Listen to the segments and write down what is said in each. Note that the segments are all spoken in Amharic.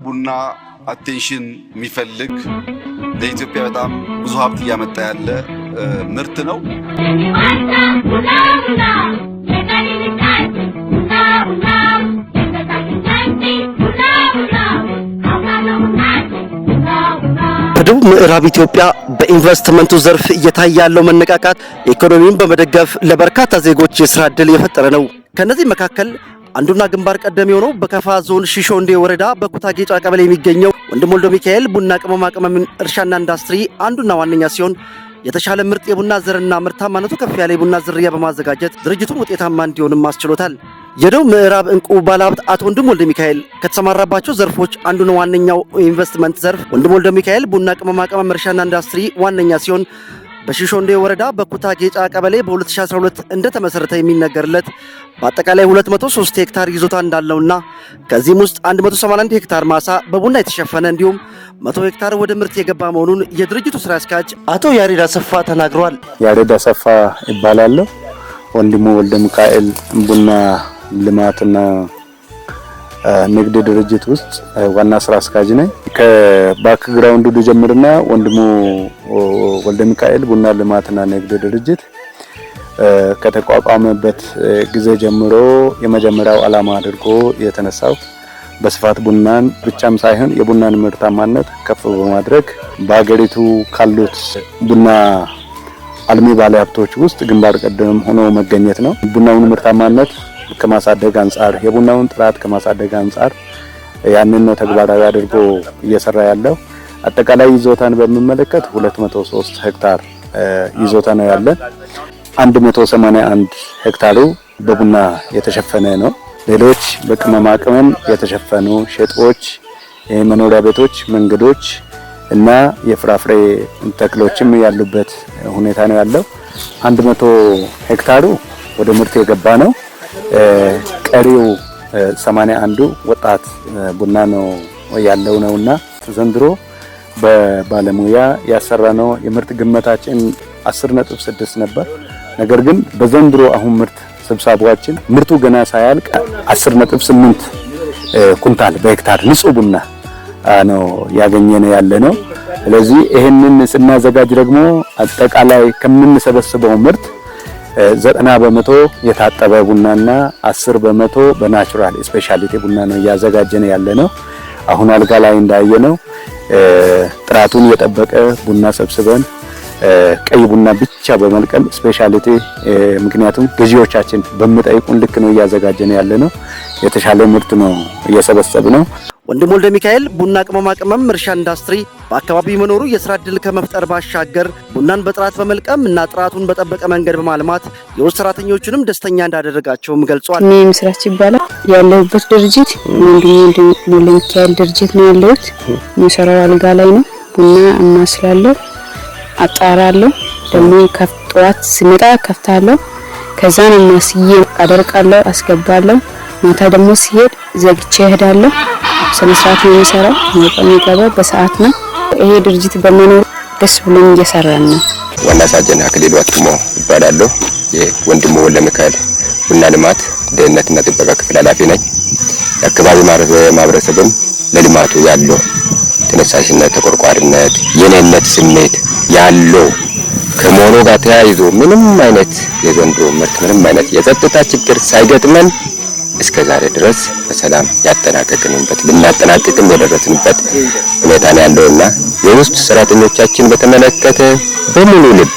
ቡና attention የሚፈልግ፣ ለኢትዮጵያ በጣም ብዙ ሀብት እያመጣ ያለ ምርት ነው። በደቡብ ምዕራብ ኢትዮጵያ በኢንቨስትመንቱ ዘርፍ እየታየ ያለው መነቃቃት ኢኮኖሚውን በመደገፍ ለበርካታ ዜጎች የስራ ዕድል የፈጠረ ነው። ከነዚህ መካከል አንዱና ግንባር ቀደም የሆነው በከፋ ዞን ሺሾንዴ ወረዳ በኩታ ጌጫ ቀበሌ የሚገኘው ወንድም ወልደ ሚካኤል ቡና ቅመማ ቅመም እርሻና ኢንዱስትሪ አንዱና ዋነኛ ሲሆን፣ የተሻለ ምርጥ የቡና ዘርና ምርታማነቱ ከፍ ያለ የቡና ዝርያ በማዘጋጀት ድርጅቱን ውጤታማ እንዲሆንም አስችሎታል። የደቡብ ምዕራብ እንቁ ባለሀብት አቶ ወንድም ወልደ ሚካኤል ከተሰማራባቸው ዘርፎች አንዱና ዋነኛው ኢንቨስትመንት ዘርፍ ወንድም ወልደ ሚካኤል ቡና ቅመማ ቅመም እርሻና ኢንዱስትሪ ዋነኛ ሲሆን፣ በሺሾንዴ ወረዳ በኩታ ጌጫ ቀበሌ በ2012 እንደተመሰረተ የሚነገርለት በአጠቃላይ 203 ሄክታር ይዞታ እንዳለውና ከዚህም ውስጥ 181 ሄክታር ማሳ በቡና የተሸፈነ እንዲሁም 100 ሄክታር ወደ ምርት የገባ መሆኑን የድርጅቱ ስራ አስኪያጅ አቶ ያሬድ አሰፋ ተናግረዋል። ያሬድ አሰፋ ይባላለሁ። ወንድሙ ወልደ ሚካኤል ቡና ልማትና ንግድ ድርጅት ውስጥ ዋና ስራ አስኪያጅ ነኝ። ከ background ኡ ልጀምርና ወንድሙ ወልደ ሚካኤል ቡና ልማትና ንግድ ድርጅት ከተቋቋመበት ጊዜ ጀምሮ የመጀመሪያው ዓላማ አድርጎ የተነሳው በስፋት ቡናን ብቻም ሳይሆን የቡናን ምርታማነት ከፍ በማድረግ በሀገሪቱ ካሉት ቡና አልሚ ባለሀብቶች ውስጥ ግንባር ቀደም ሆኖ መገኘት ነው። ቡናውን ምርታማነት ከማሳደግ አንጻር፣ የቡናውን ጥራት ከማሳደግ አንጻር ያንን ነው ተግባራዊ አድርጎ እየሰራ ያለው። አጠቃላይ ይዞታን በሚመለከት 203 ሄክታር ይዞታ ነው ያለን። 181 ሄክታሩ በቡና የተሸፈነ ነው። ሌሎች በቅመማ ቅመም የተሸፈኑ ሸጦች፣ የመኖሪያ ቤቶች፣ መንገዶች እና የፍራፍሬ ተክሎችም ያሉበት ሁኔታ ነው ያለው። 100 ሄክታሩ ወደ ምርት የገባ ነው። ቀሪው 81ዱ ወጣት ቡና ነው ያለው ነውና ዘንድሮ በባለሙያ ያሰራነው የምርት ግመታችን 10.6 ነበር። ነገር ግን በዘንድሮ አሁን ምርት ስብሳቧችን ምርቱ ገና ሳያልቅ 10.8 ኩንታል በሄክታር ንጹህ ቡና ነው ያገኘነው ያለ ነው። ስለዚህ ይህንን ስናዘጋጅ ደግሞ አጠቃላይ ከምንሰበስበው ምርት 90% የታጠበ ቡናና 10% በ natural specialty ቡና ነው እያዘጋጀን ያለ ነው። አሁን አልጋ ላይ እንዳየነው ጥራቱን የጠበቀ ቡና ሰብስበን ቀይ ቡና ብቻ በመልቀም specialty፣ ምክንያቱም ገዢዎቻችን በሚጠይቁን ልክ ነው እያዘጋጀን ያለ ነው። የተሻለ ምርት ነው እየሰበሰብን ነው። ወንድም ወልደ ሚካኤል ቡና ቅመማ ቅመም እርሻ ኢንዱስትሪ በአካባቢው መኖሩ የስራ ዕድል ከመፍጠር ባሻገር ቡናን በጥራት በመልቀም እና ጥራቱን በጠበቀ መንገድ በማልማት የውስጥ ሰራተኞቹንም ደስተኛ እንዳደረጋቸውም ገልጿል። እኔ ምስራች ይባላል። ያለሁበት ድርጅት ወንድሙ ወልደ ሚካኤል ድርጅት ነው ያለሁት። የምሰራው አልጋ ላይ ነው። ቡና አማስላለሁ፣ አጣራለሁ። ደግሞ ጠዋት ስመጣ ከፍታለሁ። ከዛን አማስዬ አደርቃለሁ፣ አስገባለሁ። ማታ ደግሞ ሲሄድ ዘግቼ እሄዳለሁ። ስነ ስርዓት ነው የሚሰራው። የሚገባው በሰዓት ነው። ይሄ ድርጅት በመኖሩ ደስ ብሎኝ እየሰራን ነው። ዋና ሳጅን አክሊሉ አትሞ እባላለሁ። የወንድሙ ወልደ ሚካኤል ቡና ልማት ደህንነትና ጥበቃ ክፍል ኃላፊ ነኝ። የአካባቢ ማህበረሰብም ለልማቱ ያለው ተነሳሽነት፣ ተቆርቋሪነት፣ የኔነት ስሜት ያለው ከመሆኑ ጋር ተያይዞ ምንም አይነት የዘንድሮ ምርት ምንም አይነት የጸጥታ ችግር ሳይገጥመን እስከ ዛሬ ድረስ በሰላም ያጠናቀቅንበት ልናጠናቅቅም የደረስንበት ሁኔታ ነው ያለውና የውስጥ ሰራተኞቻችን በተመለከተ በሙሉ ልብ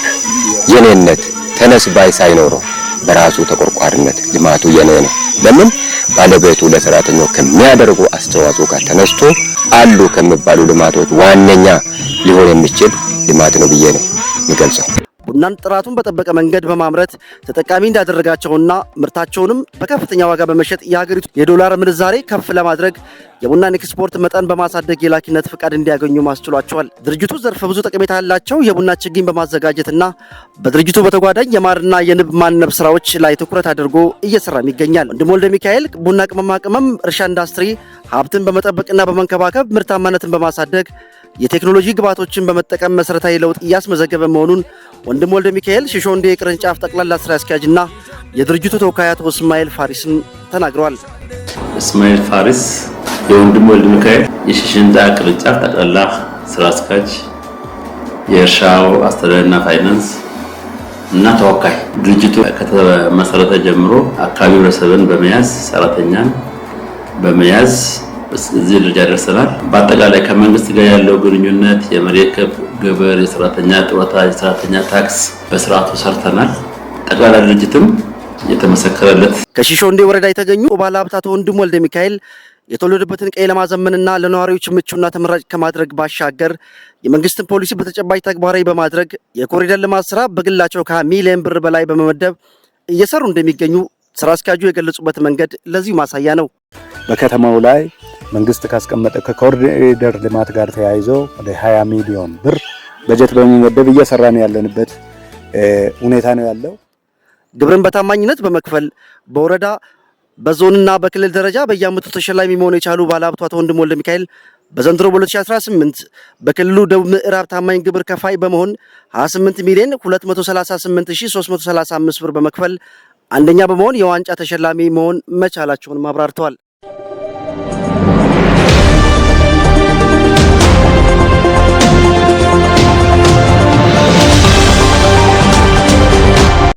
የኔነት ተነስ ባይ ሳይኖረው በራሱ ተቆርቋሪነት ልማቱ የኔ ነው፣ ለምን ባለቤቱ ለሰራተኛው ከሚያደርጉ አስተዋጽኦ ጋር ተነስቶ አሉ ከሚባሉ ልማቶች ዋነኛ ሊሆን የሚችል ልማት ነው ብዬ ነው የሚገልጸው። ቡናን ጥራቱን በጠበቀ መንገድ በማምረት ተጠቃሚ እንዳደረጋቸውና ምርታቸውንም በከፍተኛ ዋጋ በመሸጥ የሀገሪቱ የዶላር ምንዛሬ ከፍ ለማድረግ የቡናን ኤክስፖርት መጠን በማሳደግ የላኪነት ፍቃድ እንዲያገኙ አስችሏቸዋል። ድርጅቱ ዘርፈ ብዙ ጠቀሜታ ያላቸው የቡና ችግኝ በማዘጋጀትና በድርጅቱ በተጓዳኝ የማርና የንብ ማነብ ስራዎች ላይ ትኩረት አድርጎ እየሰራም ይገኛል። ወንድም ወልደ ሚካኤል ቡና ቅመማ ቅመም እርሻ ኢንዱስትሪ ሀብትን በመጠበቅና በመንከባከብ ምርታማነትን በማሳደግ የቴክኖሎጂ ግብዓቶችን በመጠቀም መሰረታዊ ለውጥ እያስመዘገበ መሆኑን ወንድም ወልደ ሚካኤል ሽሾንዴ ቅርንጫፍ ጠቅላላ ስራ አስኪያጅና የድርጅቱ ተወካይ አቶ እስማኤል ፋሪስን ተናግረዋል። እስማኤል ፋሪስ የወንድሙ ወልደ ሚካኤል የሽሽንዳ ቅርንጫፍ ጠቅላላ ስራ አስኪያጅ፣ የእርሻው አስተዳደርና ፋይናንስ እና ተወካይ። ድርጅቱ ከተመሰረተ ጀምሮ አካባቢ ህብረተሰብን በመያዝ፣ ሰራተኛን በመያዝ እዚህ ደረጃ ደርሰናል። በአጠቃላይ ከመንግስት ጋር ያለው ግንኙነት የመሬት ግብር፣ የሰራተኛ ጡረታ፣ የሰራተኛ ታክስ በስርዓቱ ሰርተናል። ጠቅላላ ድርጅትም የተመሰከረለት። ከሺሾንዴ ወረዳ የተገኙ ባለሀብት አቶ ወንድሙ ወልደ ሚካኤል የተወለዱበትን ቀዬ ለማዘመንና ለነዋሪዎች ምቹና ተመራጭ ከማድረግ ባሻገር የመንግስትን ፖሊሲ በተጨባጭ ተግባራዊ በማድረግ የኮሪደር ልማት ስራ በግላቸው ከ20 ሚሊዮን ብር በላይ በመመደብ እየሰሩ እንደሚገኙ ስራ አስኪያጁ የገለጹበት መንገድ ለዚሁ ማሳያ ነው። በከተማው ላይ መንግስት ካስቀመጠ ከኮሪደር ልማት ጋር ተያይዞ ወደ 20 ሚሊዮን ብር በጀት በመመደብ እየሰራን ያለንበት ሁኔታ ነው ያለው። ግብርን በታማኝነት በመክፈል በወረዳ፣ በዞንና በክልል ደረጃ በየዓመቱ ተሸላሚ መሆን የቻሉ ባለሀብቱ አቶ ወንድሙ ወልደ ሚካኤል በዘንድሮ በ2018 በክልሉ ደቡብ ምዕራብ ታማኝ ግብር ከፋይ በመሆን 28 ሚሊዮን 238335 ብር በመክፈል አንደኛ በመሆን የዋንጫ ተሸላሚ መሆን መቻላቸውን አብራርተዋል።